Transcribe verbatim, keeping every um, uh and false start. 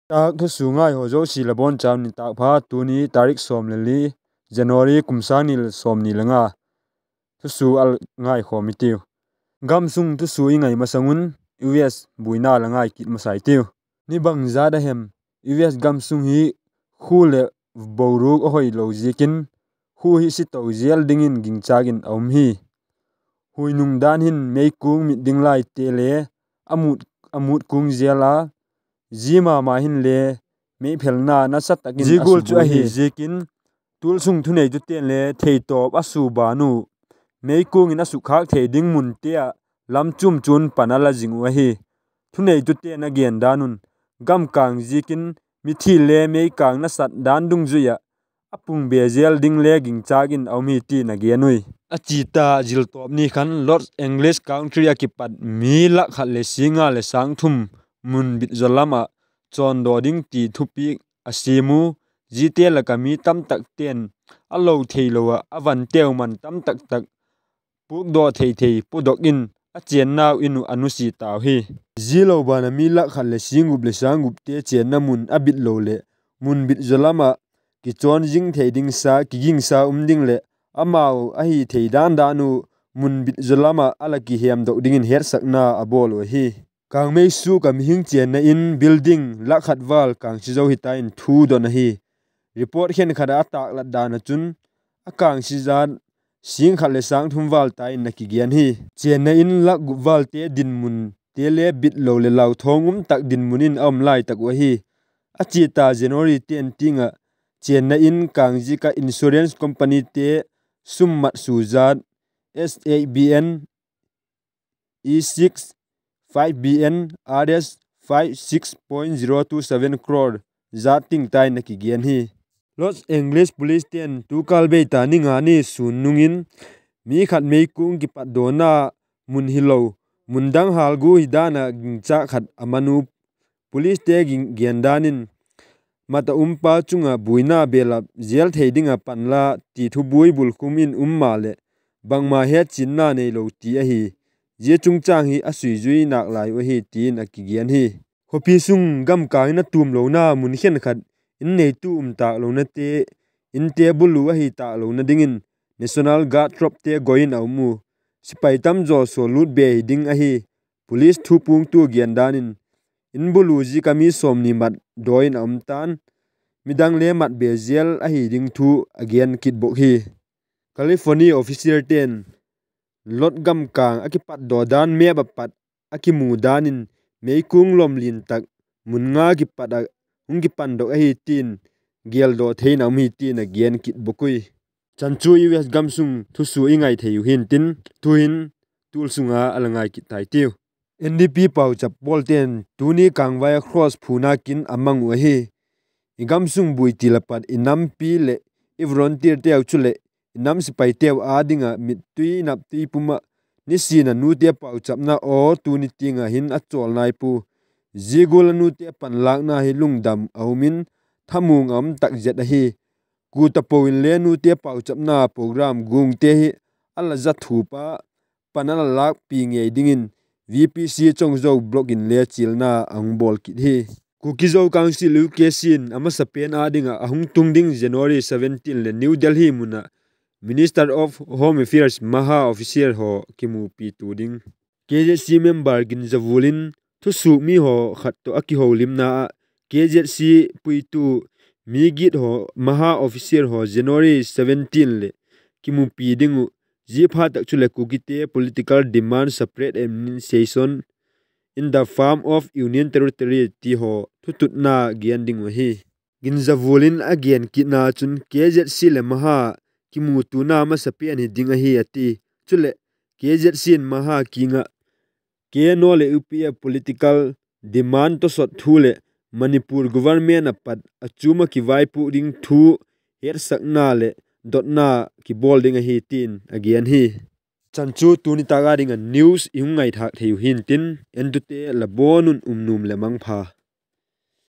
Tâk thusua ngaihaw zosia la bawn chau nitâk pha, tuni tarik sawm le li January kum sâng ni le sawmni le nga thusua a ngaikhawm i tiu. Gamsung thusua i ngai masang un U S buaina la ngai kit masa i tiu. Ni bangzat a hem U S gamsung hi khu leh boruak a hoilo ziakin khu hi si to zel dingin gingchâk in a um hi. Huainung dan hin meikuang mit ding laite le a mût, a mût kuang zel a, zia ma ma hinle meiphelna nasa tak in zia gual chu ahi ziakin, tualsung thuneitute'n le theitawp a sua ban uh, meikuang in a sukkhâk thei ding munte ah lam chuam chuam pan a la zing uh ahi. Thuneitute'n a gen dan un, gamkâng ziakin mithi le meikâng nasat dan dungzui ah a pung be zel ding le gingchâk in a um hi ti'n a gen ui. A chia ta ziltawp ni khan Los Angeles County ah kipat mi lak khat leh sîng nga leh sâng thum mun bit zaw lam ah chawndaw ding ti thupiak a siam u. Ziate lak ah mi tamtakte'n a lo theilo ah a vanteu man tamtak tak puakdaw thei thei pawdok in a chênnau in uh a nusia tau hi. Zia lo ban ah mi lak khat leh sîng gup leh sâng gupte chênna mun a bit lo leh mun bit zaw lam ah kichawn zing thei ding sa, kigingsa um ding leh amau ahi thei dan dan uh mun bit zaw lam ah a la kihemdok dingin hetsakna a bawl uh ahi. Kangmei suk ah mihing chênna in building lak khat val kângsi zo hita in thu don ahi. Report khenkhat ah a tâklat dan ah chun a kângsi zat sîng khat leh sâng thum val ta in a kigen hi. Chênna in lak gup valte dinmunte le bit lo leh lauthawng um tak dinmun in a um lai tak uh ahi. A chia ta January ten tiang ah chênna in kâng ziak ah insurance companyte sum mat sua zat S A B N, E six, five B N, R S five six point zero two seven crore zat ting ta in a kigen hi. Los Angeles Policete'n tu kâl bei ta ni nga ni sûn nung in mi khat meikuang kipatdawna mun hilo, mun dang hâlgu hi dan ah gingchâk khat a man u. Policete gen dan in, mat a um pa chung ah buaina belap zel thei ding ah panla ti thubuai bulkhum in um maleh bangma hetchinna neilo ti ahi. Zia chungchâng hi a suizui nâk lai uh ahi ti'n a kigen hi. Khawpi sung gamkâng in a tuamlona mun khenkhat in neitu um tâk lonate, inte bulu ahi tâk lona dingin National Guard tropte goi in a um u. Sipai tam zaw saw lût be hi ding ahi. Police thupuangtu gen dan in, in bulu ziak ah mi sawmni mat dawi in a um ta'n, midang le mat be zel ahi ding thu a gen kit bawk hi. California officerte'n Los gamkâng a kipatdaw dan map ah pat a kimu dan in meikuang lawmlin tak mun nga kipat ah hung kipandok ahi ti'n geldaw theina um hi ti'n a gen kit bawk ui. Chan chu U S gamsung thusua i ngai thei uh hintin, tu'hin tualsung a a la ngai kit tai tiu. N D P pauchap pawlte'n tuni kângvai ah cross phuna kin a mang uh ahi. I gamsung buai til ah pat i nampi leh i volunteerteu chuleh i nam sipaiteu â ding ah mittui naptui pum ah nisin a nute pauchapna aw tuni tiang ah hin a chawl nai pua. Zia gual a nute panlâkna hi lungdam a um in thamuang a um tak zet ahi. Kua tapo inle nute pauchapna program guangte hi a la za thup a, pan a la lâkpi ngei dingin V P C Chongzo block inle chialna a hung bawl kit hi. Kuki-Zo Council, K Z C in a masapen â ding ah a hung tung ding January seventeen leh New Delhi mun ah Minister of Home Affairs maha official haw kimupi tua ding. K Z C member Ginzavul in thusua mi haw khat tawh a kiholimna ah K Z C puitu mi giat haw maha official haw January seventeen leh kimupi ding uh, zia phat tak chuleh Kukite political demand, separate administration in the form of Union Territory ti haw thututna gen ding uh ahi. Ginzavul in a gen kitna chun K Z C leh maha kimutuana masapen hi ding ahi a ti. Chuleh K Z C in maha kiang ah K N O leh U P F political demand tawsot thu leh Manipur government ah pat a chuam ah kivaipuak ding thu hetsakna leh dotna kibawl ding ahi ti'n a gen hi. Chan chu tuni tâk â ding ah news i hung ngaithâk thei uh hintin, entute la bawn un um nuam leh mangpha.